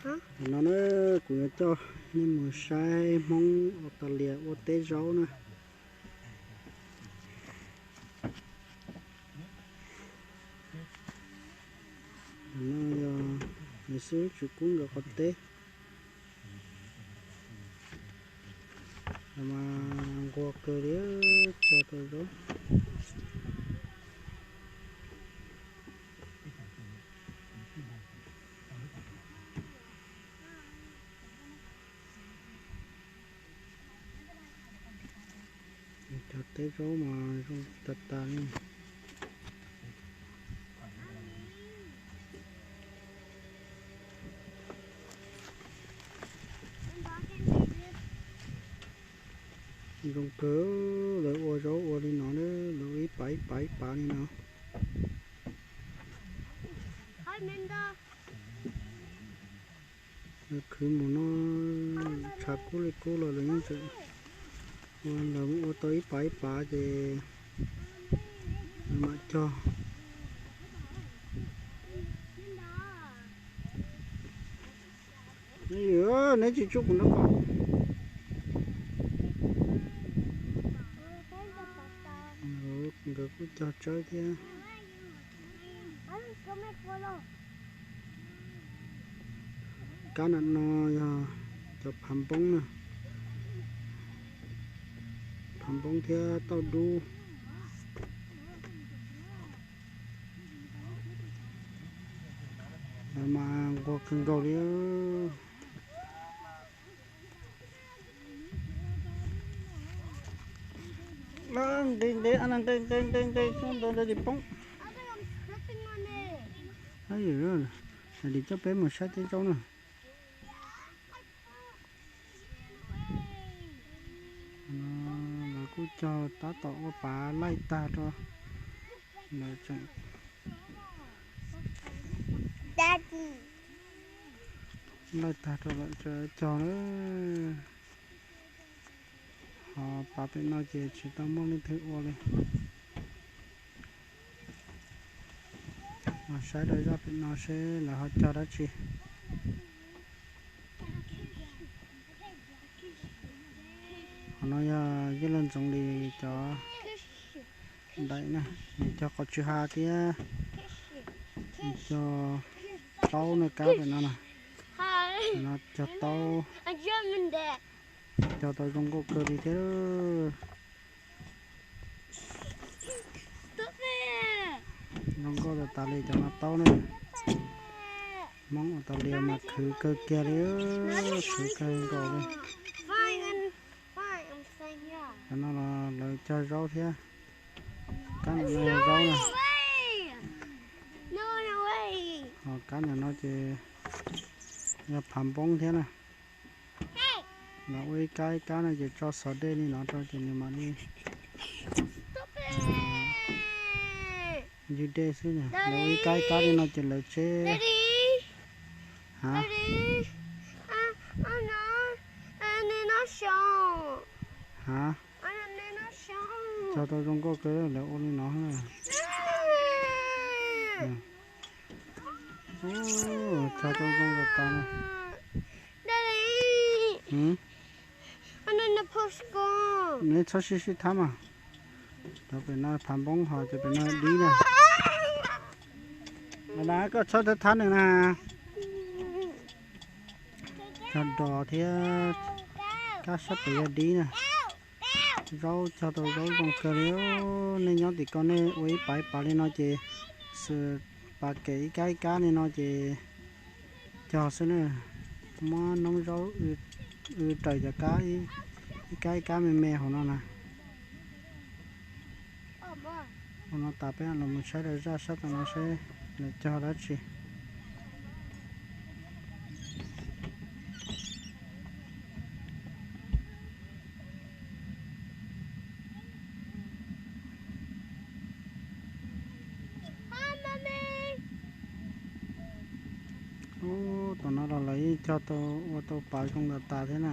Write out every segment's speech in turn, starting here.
Ntawm no na, kuv yuav coj nej mus saib Hmoob Australia ua teb zaub na. Ntawm no yog nws xib hwb Tswv Kub nkawd qhov teb. Mas nquag kawg li, cog tau zaub. Cov teb zaub mas zoo tas tas li. Zoo kawg, lawv ua zaub ua li no, lawv ua ib pav ib pav ib pav li no. Lawv khwv mus no, tshav kub li kub los lawv yeej tseem ua, lawv ua tau ib pav ib pav ces lawv mam cog. Neb tsis tsuj kuv nraub qaum. Nkawd kuj cog tsawb thiab. Kab ntawm no yog cov phav npoob na, phav npoob thiab tauj dub. Lawv mas nquag kawg nkaus li. Nqe nqe nqe nqe nqe nqe nqe nqe nqe nqe nqe poob. Dim coj peb mus saib teb zaub na. Lawv kuj cog tab tom ua pav laij tag rau, lawv tseem laij tag rau lawm tseem cog na. Ho pav pem no ces tsis tau muaj leej twg ua li. Saib rau zaj pem no seb lawv ho cog dab tsi. Qhov no yog yawg laug Ntxoov Lis cov daim na, nws cog qos tsw ha thiab, nws cog taub na, kab pem no na, no cog taub, cog tau zoo nkauj kawg li thiab. Zoo nkauj tas tas li cov no taub na. Hmoob Australia mas khwv kawg kiag li, khwv kawg nkaus li. Cov no los lawv cog zaub thiab. Kab ntawm no yog zaub na. Ho kab ntawm no ces yog phav npoob thiab na. Lawv ua ib kab ib kab no ces tso xov dej li no rau ces nws mam li ywg dej xwb. Lawv ua ib kab ib kab li no ces lawv tseb. Ha? Ha? Cog tau zoo nkauj kawg, lawv ua li no. Cog tau zoo tas tas. Neb txhob sib sib thab mas. Cov pem no phav npoob, ho cov pem no dib na. Mas koj txhob thab thab nws na. Cog dos thiab, kab sab pem yog dib na. Zaub cog tau zaub zoo kawg li. Nej nyob tim ko nej ua ib pav ib pav li no ces, xwb, pav kem ib kab ib kab li no ces cog xwb na. Muab noob zaub w raws cov kab, ib kab ib kab me me hauv no na. Ua no tas peb los mus saib rau zaj sab tom no seb lawv cog dab tsi. Ub, tom no los lawv yeej cog tau, ua tau pav zoo tas tas thiab na.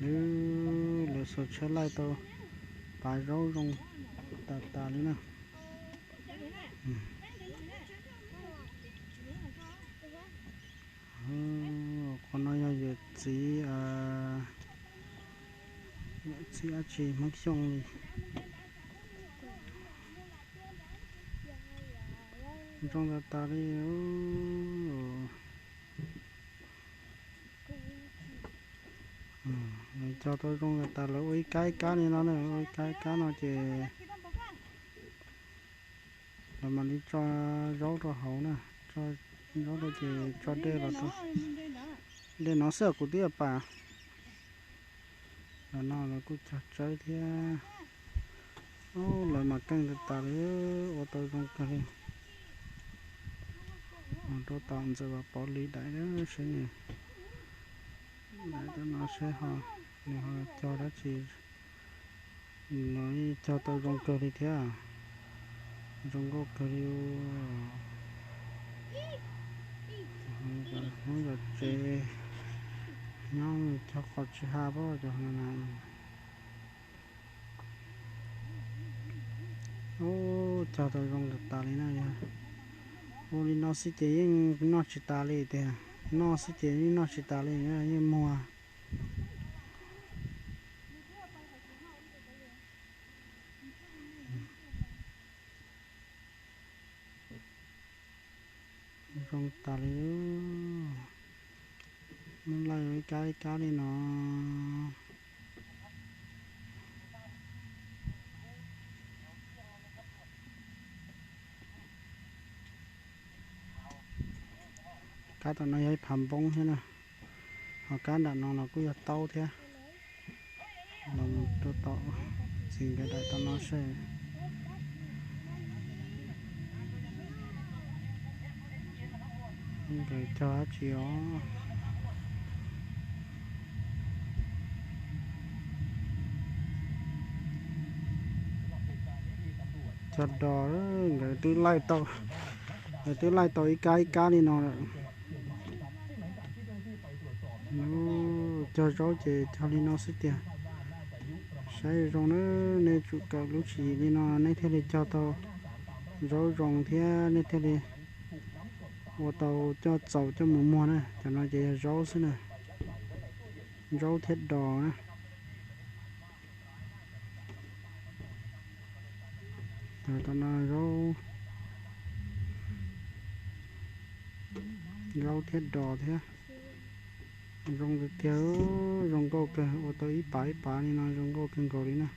Lawv, lawv xuas tsheb laij tau pav zaub zoo tas tas li na. Txiv dab tsi Hmoob Xyooj li. Zoo tas tas li. Lawv cog tau zoo tas tas, lawv ua ib kab ib kab li no na, ua ib kab ib kab no ces lawv mam li tso zaub rau hauv na, tso zaub rau ces tso dej los rau. Dej no xwb kuv twb yuav pam. Los no lawv kuj cog tsawb thiab. Lawv mas keej tas tas li, ua tau zoo kawg li. Mus rau tom ntxawm Vam Pov Lis daim seb nws, daim rau no seb ho nws ho cog dab tsi. Lawv cog tau zoo kawg li thiab, zoo nkauj kawg li. Hnub yog tsev nyob cog qos tsis ha pab cov na. Ub, cog tau zoo tas tas li na yog. Ua li no xwb ces yeej noj tsis tas li tiag, noj xwb ces yeej noj tsis tas li, yeej muag. Zoo tas li. Muab laij ib kab ib kab li no. Kab tom no yog ib phav npoob thiab na, ho kab nram no los kuj yog taub thiab. Los mus rau tom txiv nkawd daim tom no seb nkawd cog dab tsi os. Cog dos, nkawd twb laij tau, nkawd twb laij tau ib kab ib kab li no lawm. Cog zaub ces cog li no xwb tiag. Saib zoo na, nej tsum kawm lub tswv yim li no nej thiaj li cog tau zaub zoo thiab nej thiaj li ua tau coj txaus coj mus muag na. Cov no ces yog zaub xwb na, zaub thiab dos na. Cov no zaub, zaub thiab dos thiab. Zoo tiag tiag, zoo nkauj kawg, ua tau ib pav ib pav li no zoo nkauj kawg nkaus li na.